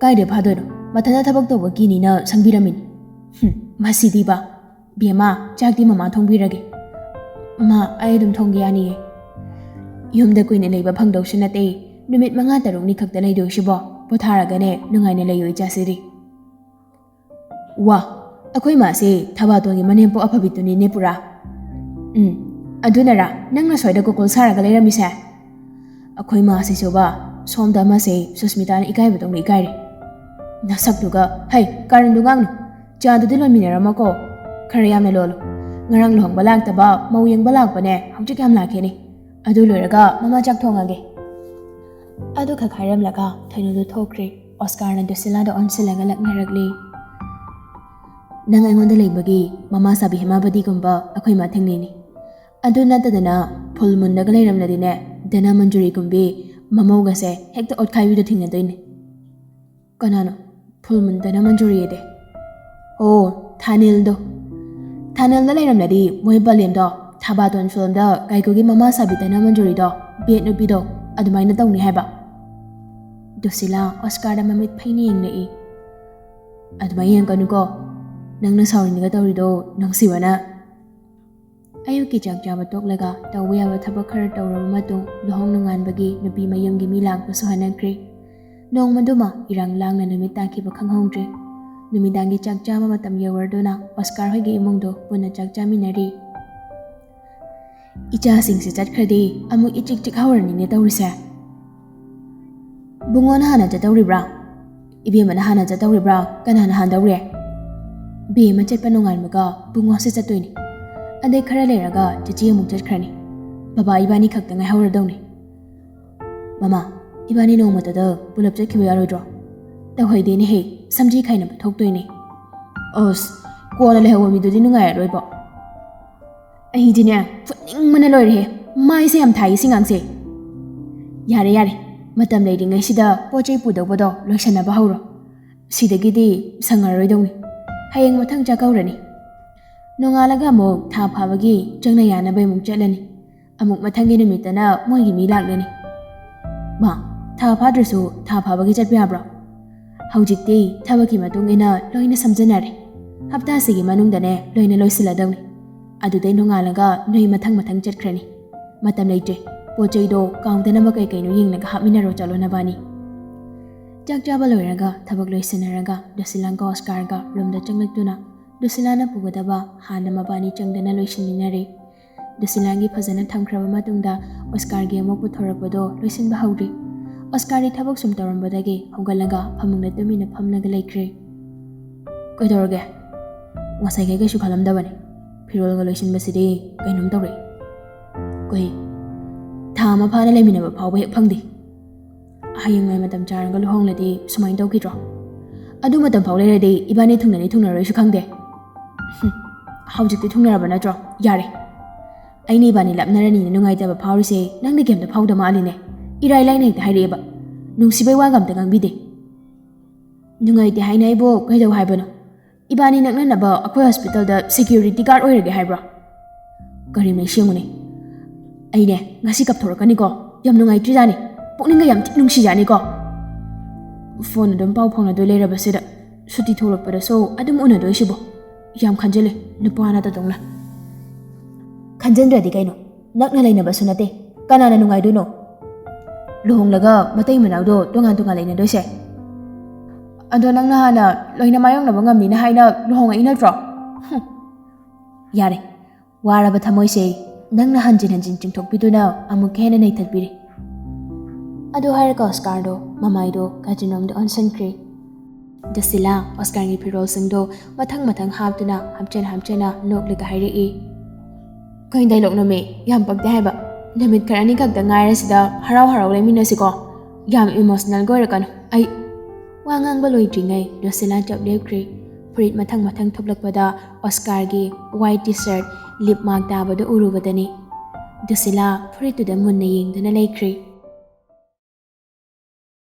"ꯀꯥꯏꯗꯩ ꯐꯥꯗꯣꯏꯅꯣ? ꯃꯊꯟꯇ ꯊꯕꯛ ꯇꯧꯕ ꯀꯤꯅꯤꯅ ꯁꯪꯕꯤꯔꯝꯃꯤꯅꯤ꯫" "ꯍꯨꯝ, ꯃꯁꯤꯗꯤꯕ꯫ ꯕꯦꯝꯃ, ꯆꯥꯛꯇꯤ ꯃꯃꯥ ꯊꯣꯡꯕꯤꯔꯒꯦ꯫" "ꯃꯥ, ꯑꯩ ꯑꯗꯨꯝ ꯊꯣꯡꯒꯦ ꯌꯥꯅꯤꯌꯦ꯫" "ꯌꯨꯝꯗ ꯀꯨꯏꯅ ꯂꯩꯕ ꯐꯪꯗꯧꯁꯨ ꯅꯠꯇꯦ꯫ ꯅꯨꯃꯤꯠ ꯃꯉꯥ ꯇꯔꯨꯛꯅꯤ ꯈꯛꯇ ꯂꯩꯗꯣꯏꯁꯤꯕꯣ? ꯄꯣꯊꯥꯔꯒꯅꯦ ꯅꯨꯡꯉꯥꯏꯅ ꯂꯩꯌꯨ ꯏꯆꯥꯁꯤꯗꯤ꯫" "ꯋꯥ, ꯑꯩꯈꯣꯏ ꯃꯥꯁꯦ ꯊꯕꯥꯇꯣꯟꯒꯤ ꯃꯅꯦꯝꯄꯣꯛ ꯑꯐꯕꯤꯗꯨꯅꯤꯅꯦ ꯄꯨꯔꯥ꯫" "ꯎꯝ, ꯑꯗꯨꯅꯔꯥ ꯅꯪꯅ ꯁ꯭ꯋꯥꯏꯗ ꯀꯣꯀꯣꯜ ꯁꯥꯔꯒ ꯂꯩꯔꯝꯃꯤꯁꯦ?" ꯑꯩꯈꯣꯏ ꯃꯥꯁꯤꯁꯨꯕ ꯁꯣꯝꯗ ꯑꯃꯁꯦ ꯁꯨꯁꯃꯤꯇꯥꯅ ꯏꯀꯥꯏꯕꯗꯧꯅ ꯏꯀꯥꯏꯔꯦ꯫ ꯅꯁꯛꯇꯨꯒ, ꯍꯩ, ꯀꯥꯔꯟꯗꯨ ꯉꯥꯡꯅꯨ꯫ ꯆꯥꯗꯨꯗꯤ ꯂꯣꯟꯃꯤꯟꯅꯔꯝꯃꯀꯣ꯫ ꯈꯔ ꯌꯥꯝꯅ ꯂꯣꯜꯂꯨ꯫ ꯉꯔꯥꯡ ꯂꯨꯍꯣꯡꯕ ꯂꯥꯛꯇꯕ ꯃꯧ ꯌꯦꯡꯕ ꯂꯥꯛꯄꯅꯦ, ꯍꯧꯖꯤꯛ ꯌꯥꯝ ꯂꯥꯛꯈꯤꯅꯤ꯫ ꯑꯗꯨ ꯂꯣꯏꯔꯒ ꯃꯃꯥ ꯆꯥꯛ ꯊꯣꯡꯉꯒꯦ꯫ ꯑꯗꯨ ꯈꯛ ꯍꯥꯏꯔꯝꯂꯒ ꯊꯣꯏꯅꯨꯗꯨ ꯊꯣꯛꯈ꯭ꯔꯦ꯫ ꯑꯣꯁꯀꯥꯔꯅ ꯗꯨꯁꯤꯂꯥꯗ ꯑꯣꯟꯁꯤꯜꯂꯒ ꯂꯛꯅꯔꯛꯂꯤ꯫ ꯅꯪ ꯑꯩꯉꯣꯟꯗ ꯂꯩꯕꯒꯤ ꯃꯃꯥ ꯁꯥꯕꯤ ꯍꯦꯃꯥꯕꯗꯤꯒꯨꯝꯕ ꯑꯩꯈꯣꯏ ꯃꯥ ꯊꯦꯡꯅꯩꯅꯤ꯫ ꯑꯗꯨ ꯅꯠꯇꯗꯅ ꯐꯨꯜ ꯃꯨꯟꯗꯒ ꯂꯩꯔꯝꯂꯗꯤꯅꯦ, ꯙꯅ ꯃꯟꯖꯨꯔꯤꯒꯨꯝꯕꯤ ꯃꯃꯧꯒꯁꯦ ꯍꯦꯛꯇ ꯑꯣꯠꯈꯥꯏꯕꯤꯗꯣ ꯊꯦꯡꯅꯗꯣꯏꯅꯦ꯫ ꯀꯅꯥꯅꯣ ꯐꯨꯜ ꯃꯨꯟ ꯙꯅ ꯃꯟꯖꯨꯔꯤꯗꯤ? ꯑꯣ, ꯊꯥꯅꯤꯜꯗꯣ꯫ ꯊꯥꯅꯤꯜꯗ ꯂꯩꯔꯝꯂꯗꯤ ꯃꯣꯏ ꯕꯂꯦꯝꯗꯣ ꯊꯥꯕꯥꯇꯣꯟ ꯐꯤꯂꯝꯗ ꯀꯥꯏꯀꯨꯒꯤ ꯃꯃꯥ ꯁꯥꯕꯤ ꯙꯅ ꯃꯟꯖꯨꯔꯤꯗꯣ, ꯕꯦꯠ ꯅꯨꯄꯤꯗꯣ, ꯑꯗꯨꯃꯥꯏꯅ ꯇꯧꯅꯤ ꯍꯥꯏꯕ꯫ ꯗꯨꯁꯤꯂꯥ ꯑꯣꯁꯀꯥꯔꯗ ꯃꯃꯤꯠ ꯐꯩꯅ ꯌꯦꯡꯂꯛꯏ꯫ ꯑꯗꯨꯃꯥꯏꯅ ꯌꯦꯡꯒꯅꯨꯀꯣ, ꯅꯪꯅ ꯁꯥꯎꯔꯤꯅꯤꯒ ꯇꯧꯔꯤꯗꯣ ꯅꯨꯡꯁꯤꯕꯅ꯫ ꯑꯌꯨꯛꯀꯤ ꯆꯥꯛ ꯆꯥꯕ ꯇꯣꯛꯂꯒ ꯇꯧꯕ ꯌꯥꯕ ꯊꯕꯛ ꯈꯔ ꯇꯧꯔꯕ ꯃꯇꯨꯡ, ꯂꯨꯍꯣꯡ ꯅꯣꯡꯉꯥꯟꯕꯒꯤ ꯅꯨꯄꯤ ꯃꯌꯨꯝꯒꯤ ꯃꯤ ꯂꯥꯛꯄꯁꯨ ꯍꯟꯅꯈ꯭ꯔꯦ꯫ ꯅꯣꯡꯃꯗꯨꯃ ꯏꯔꯥꯡ ꯂꯥꯡꯅ ꯅꯨꯃꯤꯠ ꯇꯥꯈꯤꯕ ꯈꯪꯍꯧꯗ꯭ꯔꯦ꯫ ꯅꯨꯃꯤꯗꯥꯡꯒꯤ ꯆꯥꯛ ꯆꯥꯕ ꯃꯇꯝ ꯌꯧꯔꯗꯨꯅ ꯑꯣꯁꯀꯥꯔ ꯍꯣꯏꯒꯤ ꯏꯃꯨꯡꯗꯣ ꯄꯨꯟꯅ ꯆꯥꯛ ꯆꯥꯃꯤꯟꯅꯔꯤ꯫ ꯏꯆꯥꯁꯤꯡꯁꯦ ꯆꯠꯈ꯭ꯔꯗꯤ ꯑꯃꯨꯛ ꯏꯆꯤꯛ ꯆꯤꯛ ꯍꯧꯔꯅꯤꯅꯦ ꯇꯧꯔꯤꯁꯦ꯫ ꯕꯨꯡꯉꯣꯅ ꯍꯥꯟꯅ ꯆꯠꯇꯧꯔꯤꯕ꯭ꯔꯥ? ꯏꯕꯦꯝꯃꯅ ꯍꯥꯟꯅ ꯆꯠꯇꯧꯔꯤꯕ꯭ꯔꯥ? ꯀꯅꯥꯅ ꯍꯥꯟꯗꯧꯔꯦ? ꯕꯦꯝꯃ ꯆꯠꯄ ꯅꯣꯡꯉꯥꯟꯕꯒ ꯕꯨꯡꯉꯣꯁꯦ ꯆꯠꯇꯣꯏꯅꯤ꯫ ꯑꯗꯩ ꯈꯔ ꯂꯩꯔꯒ ꯆꯦꯆꯦ ꯑꯃꯨꯛ ꯆꯠꯈ꯭ꯔꯅꯤ꯫ ꯕꯕꯥ ꯏꯕꯥꯅꯤ ꯈꯛꯇ ꯉꯥꯏꯍꯧꯔꯗꯧꯅꯤ꯫ ꯃꯃꯥ, ꯏꯕꯥꯅꯤ ꯅꯣꯡꯃꯇꯗ ꯄꯨꯂꯞ ꯆꯠꯈꯤꯕ ꯌꯥꯔꯣꯏꯗ꯭ꯔꯣ? ꯇꯧꯍꯩꯗꯦꯅꯦꯍꯦ, ꯁꯝꯖꯤ ꯈꯥꯏꯅꯕ ꯊꯣꯛꯇꯣꯏꯅꯦ꯫ ꯑꯁ, ꯀꯣꯟꯅ ꯂꯩꯍꯧꯕ ꯃꯤꯗꯨꯗꯤ ꯅꯨꯡꯉꯥꯏꯔꯔꯣꯏꯕꯣ꯫ ꯑꯩꯗꯤꯅꯦ, ꯐꯨꯅꯤꯡꯕꯅ ꯂꯣꯏꯔꯦꯍꯦ꯫ ꯃꯥꯏꯁꯦ ꯌꯥꯝ ꯊꯥꯏ ꯁꯤ ꯉꯥꯡꯁꯦ꯫ ꯌꯥꯔꯦ, ꯌꯥꯔꯦ, ꯃꯇꯝ ꯂꯩꯔꯤꯉꯩꯁꯤꯗ ꯄꯣꯠ ꯆꯩ ꯄꯨꯗꯧꯕꯗꯣ ꯂꯣꯏꯁꯟꯅꯕ ꯍꯧꯔꯣ꯫ ꯁꯤꯗꯒꯤꯗꯤ ꯁꯪꯉꯔꯣꯏꯗꯧꯅꯤ꯫ ꯍꯌꯦꯡ ꯃꯊꯪ ꯆꯥꯛꯀꯧꯔꯅꯤ꯫ ꯅꯣꯡꯉꯥꯜꯂꯒ ꯑꯃꯨꯛ ꯊꯥ ꯐꯥꯕꯒꯤ ꯆꯪꯅ ꯌꯥꯅꯕ ꯑꯃꯨꯛ ꯆꯠꯂꯅꯤ꯫ ꯑꯃꯨꯛ ꯃꯊꯪꯒꯤ ꯅꯨꯃꯤꯠꯇꯅ ꯃꯣꯏꯒꯤ ꯃꯤ ꯂꯥꯛꯂꯅꯤ꯫ ꯃꯥ, ꯊꯥ ꯐꯥꯗ꯭ꯔꯁꯨ ꯊꯥ ꯐꯥꯕꯒꯤ ꯆꯠꯄ ꯌꯥꯕ꯭ꯔꯣ? ꯍꯧꯖꯤꯛꯇꯤ ꯊꯕꯛꯀꯤ ꯃꯇꯨꯡ ꯏꯟꯅ ꯂꯣꯏꯅ ꯁꯝꯖꯟꯅꯔꯦ꯫ ꯍꯞꯇꯥꯁꯤꯒꯤ ꯃꯅꯨꯡꯗꯅꯦ ꯂꯣꯏꯅ ꯂꯣꯏꯁꯤꯜꯂꯗꯧꯅꯤ꯫ ꯑꯗꯨꯗꯩ ꯅꯣꯡꯉꯥꯜꯂꯒ ꯅꯣꯏ ꯃꯊꯪ ꯃꯊꯪ ꯆꯠꯈ꯭ꯔꯅꯤ꯫ ꯃꯇꯝ ꯂꯩꯇ꯭ꯔꯦ꯫ ꯄꯣꯠ ꯆꯩꯗꯣ ꯀꯥꯎꯗꯅꯕ ꯀꯩ ꯀꯩꯅꯣ ꯌꯦꯡꯂꯒ ꯍꯥꯞꯃꯤꯟꯅꯔꯣ ꯆꯠꯂꯣ ꯅꯕꯥꯅꯤ꯫ ꯆꯥꯛ ꯆꯥꯕ ꯂꯣꯏꯔꯒ ꯊꯕꯛ ꯂꯣꯏꯁꯤꯟꯅꯔꯒ ꯗꯨꯁꯤꯂꯥꯒ ꯑꯣꯁꯀꯥꯔꯒ ꯔꯨꯝꯗ ꯆꯪꯂꯛꯇꯨꯅ ꯗꯨꯁꯤꯂꯥꯅ ꯄꯨꯒꯗꯕ ꯍꯥꯟꯅ ꯃꯕꯥꯅꯤ ꯆꯪꯗꯅ ꯂꯣꯏꯁꯤꯟꯃꯤꯟꯅꯔꯦ꯫ ꯗꯨꯁꯤꯂꯥꯒꯤ ꯐꯖꯅ ꯊꯝꯈ꯭ꯔꯕ ꯃꯇꯨꯡꯗ ꯑꯣꯁꯀꯥꯔꯒꯤ ꯑꯃꯨꯛ ꯄꯨꯊꯣꯔꯛꯄꯗꯣ ꯂꯣꯏꯁꯤꯟꯕ ꯍꯧꯔꯤ꯫ ꯑꯣꯁꯀꯥꯔꯗꯤ ꯊꯕꯛ ꯁꯨꯝ ꯇꯧꯔꯝꯕꯗꯒꯤ ꯍꯧꯒꯠꯂꯒ ꯐꯃꯨꯡꯗ ꯇꯨꯃꯤꯟꯅ ꯐꯝꯂꯒ ꯂꯩꯈ꯭ꯔꯦ꯫ "ꯀꯩꯗꯧꯔꯒꯦ? ꯉꯁꯥꯏꯈꯩ ꯀꯩꯁꯨ ꯈꯜꯂꯝꯗꯕꯅꯤ꯫ ꯐꯤꯔꯣꯜꯒ ꯂꯣꯏꯁꯤꯟꯕꯁꯤꯗꯤ ꯀꯩꯅꯣꯝ ꯇꯧꯔꯦ꯫ ꯀꯩ? ꯊꯥ ꯑꯃ ꯐꯥꯅ ꯂꯩꯃꯤꯟꯅꯕ ꯐꯥꯎꯕ ꯍꯦꯛ ꯐꯪꯗꯦ꯫ ꯍꯌꯦꯡꯋꯥꯏ ꯃꯇꯝ ꯆꯥꯔꯒ ꯂꯨꯍꯣꯡꯂꯗꯤ ꯁꯨꯃꯥꯏꯅ ꯇꯧꯈꯤꯗ꯭ꯔꯣ? ꯑꯗꯨ ꯃꯇꯝ ꯐꯥꯎ ꯂꯩꯔꯗꯤ ꯏꯕꯥꯅꯤ ꯊꯨꯡꯅꯅꯤ ꯊꯨꯡꯅꯔꯣꯏꯁꯨ ꯈꯪꯗꯦ꯫ ꯍꯨꯝ, ꯍꯧꯖꯤꯛꯇꯤ ꯊꯨꯡꯅꯔꯕ ꯅꯠꯇ꯭ꯔꯣ? ꯌꯥꯔꯦ꯫ ꯑꯩꯅ ꯏꯕꯥꯅꯤ ꯂꯥꯞꯅꯔꯅꯤꯅ ꯅꯨꯡꯉꯥꯏꯇꯕ ꯐꯥꯎꯔꯤꯁꯦ ꯅꯪꯗꯤ ꯀꯩꯝꯇ ꯐꯥꯎꯗ ꯃꯥꯜꯂꯤꯅꯦ꯫ ꯏꯔꯥꯏ ꯂꯥꯏꯅ ꯍꯦꯛꯇ ꯍꯥꯏꯔꯛꯑꯦꯕ꯫ ꯅꯨꯡꯁꯤꯕꯩ ꯋꯥꯒ ꯑꯝꯇ ꯉꯥꯡꯕꯤꯗꯦ꯫ ꯅꯨꯡꯉꯥꯏꯇꯦ ꯍꯥꯏꯅ ꯑꯩꯕꯨ ꯀꯩꯗꯧ ꯍꯥꯏꯕꯅꯣ? ꯏꯕꯥꯅꯤ ꯅꯛꯅꯅꯕ ꯑꯩꯈꯣꯏ ꯍꯣꯁꯄꯤꯇꯥꯜꯗ ꯁꯦꯀ꯭ꯌꯨꯔꯤꯇꯤ ꯒꯥꯔꯗ ꯑꯣꯏꯔꯒꯦ ꯍꯥꯏꯕ꯭ꯔꯣ? ꯀꯔꯤꯅꯣ ꯁꯦꯡꯉꯨꯅꯦ꯫ ꯑꯩꯅꯦ ꯉꯁꯤ ꯀꯞꯊꯣꯔꯛꯀꯅꯤꯀꯣ꯫ ꯌꯥꯝ ꯅꯨꯡꯉꯥꯏꯇ꯭ꯔꯤꯖꯥꯠꯅꯤ꯫ ꯄꯨꯛꯅꯤꯡꯒ ꯌꯥꯝ ꯊꯤ ꯅꯨꯡꯁꯤꯖꯥꯠꯅꯤꯀꯣ꯫ ꯐꯣꯟ ꯑꯗꯨꯝ ꯄꯥꯎ ꯐꯥꯎꯅꯗꯣꯏ ꯂꯩꯔꯕꯁꯤꯗ ꯁꯨꯇꯤ ꯊꯣꯛꯂꯛꯄꯗꯁꯨ ꯑꯗꯨꯝ ꯎꯅꯗꯣꯏꯁꯤꯕꯣ꯫ ꯌꯥꯝ ꯈꯟꯖꯤꯜꯂꯦ ꯅꯨꯄꯥ ꯅꯠꯇꯗꯧꯅ꯫ ꯈꯟꯖꯤꯟꯗ꯭ꯔꯗꯤ ꯀꯩꯅꯣ? ꯅꯛꯅ ꯂꯩꯅꯕꯁꯨ ꯅꯠꯇꯦ꯫ ꯀꯅꯥꯅ ꯅꯨꯡꯉꯥꯏꯗꯣꯏꯅꯣ? ꯂꯨꯍꯣꯡꯂꯒ ꯃꯇꯩ ꯃꯅꯥꯎꯗꯣ ꯇꯣꯉꯥꯟ ꯇꯣꯉꯥꯟ ꯂꯩꯅꯗꯣꯏꯁꯦ꯫ ꯑꯗꯣ ꯅꯪꯅ ꯍꯥꯟꯅ ꯂꯣꯏꯅ ꯃꯥꯌꯣꯛꯅꯕ ꯉꯝꯅꯤꯅ ꯍꯥꯏꯅ ꯂꯨꯍꯣꯡꯉꯛꯏ ꯅꯠꯇ꯭ꯔꯣ? ꯍꯨꯝ꯫ ꯌꯥꯔꯦ꯫ ꯋꯥꯔꯕ ꯊꯃꯣꯏꯁꯦ ꯅꯪꯅ ꯍꯟꯖꯤꯟ ꯍꯟꯖꯤꯟ ꯆꯤꯡꯊꯣꯛꯄꯤꯗꯨꯅ ꯑꯃꯨꯛꯀ ꯍꯦꯟꯅ ꯅꯩꯊꯠꯄꯤꯔꯦ꯫ ꯑꯗꯨ ꯍꯥꯏꯔꯒ ꯑꯣꯁꯀꯥꯔꯗꯣ ꯃꯃꯥꯏꯗꯣ ꯀꯥꯆꯤꯟꯔꯣꯝꯗ ꯑꯣꯟꯁꯤꯟꯈ꯭ꯔꯦ꯫ ꯗꯁꯤꯂꯥ ꯑꯣꯁꯀꯥꯔꯒꯤ ꯐꯤꯔꯣꯜꯁꯤꯡꯗꯣ ꯃꯊꯪ ꯃꯊꯪ ꯍꯥꯞꯇꯨꯅ ꯍꯥꯞꯆꯤꯟ ꯍꯥꯞꯆꯤꯟꯅ ꯅꯣꯛꯂꯒ ꯍꯥꯏꯔꯛꯏ, "ꯀꯩ ꯗꯥꯏꯂꯣꯛꯅꯣꯃꯤ? ꯌꯥꯝ ꯄꯛꯇꯦ ꯍꯥꯏꯕ꯫ ꯅꯨꯃꯤꯠ ꯈꯔꯅꯤ ꯈꯛꯇ ꯉꯥꯏꯔꯁꯤꯗ ꯍꯔꯥꯎ ꯍꯔꯥꯎ ꯂꯩꯃꯤꯟꯅꯁꯤꯀꯣ꯫ ꯌꯥꯝ ꯏꯃꯣꯁꯅꯦꯜꯒ ꯑꯣꯏꯔꯛꯀꯅꯨ꯫ ꯑꯩ..." ꯋꯥ ꯉꯥꯡꯕ ꯂꯣꯏꯗ꯭ꯔꯤꯉꯩ ꯗꯁꯤꯂꯥ ꯆꯞ ꯂꯦꯞꯈ꯭ꯔꯦ꯫ ꯐꯨꯔꯤꯠ ꯃꯊꯪ ꯃꯊꯪ ꯊꯨꯞꯂꯛꯄꯗ ꯑꯣꯁꯀꯥꯔꯒꯤ ꯋꯥꯏꯠ ꯇꯤ ꯁꯔꯠ ꯂꯤꯞ ꯃꯥꯔꯛ ꯇꯥꯕꯗꯨ ꯎꯔꯨꯕꯗꯅꯤ ꯗꯁꯤꯂꯥ ꯐꯨꯔꯤꯠꯇꯨꯗ ꯃꯨꯟꯅ ꯌꯦꯡꯗꯨꯅ ꯂꯩꯈ꯭ꯔꯦ꯫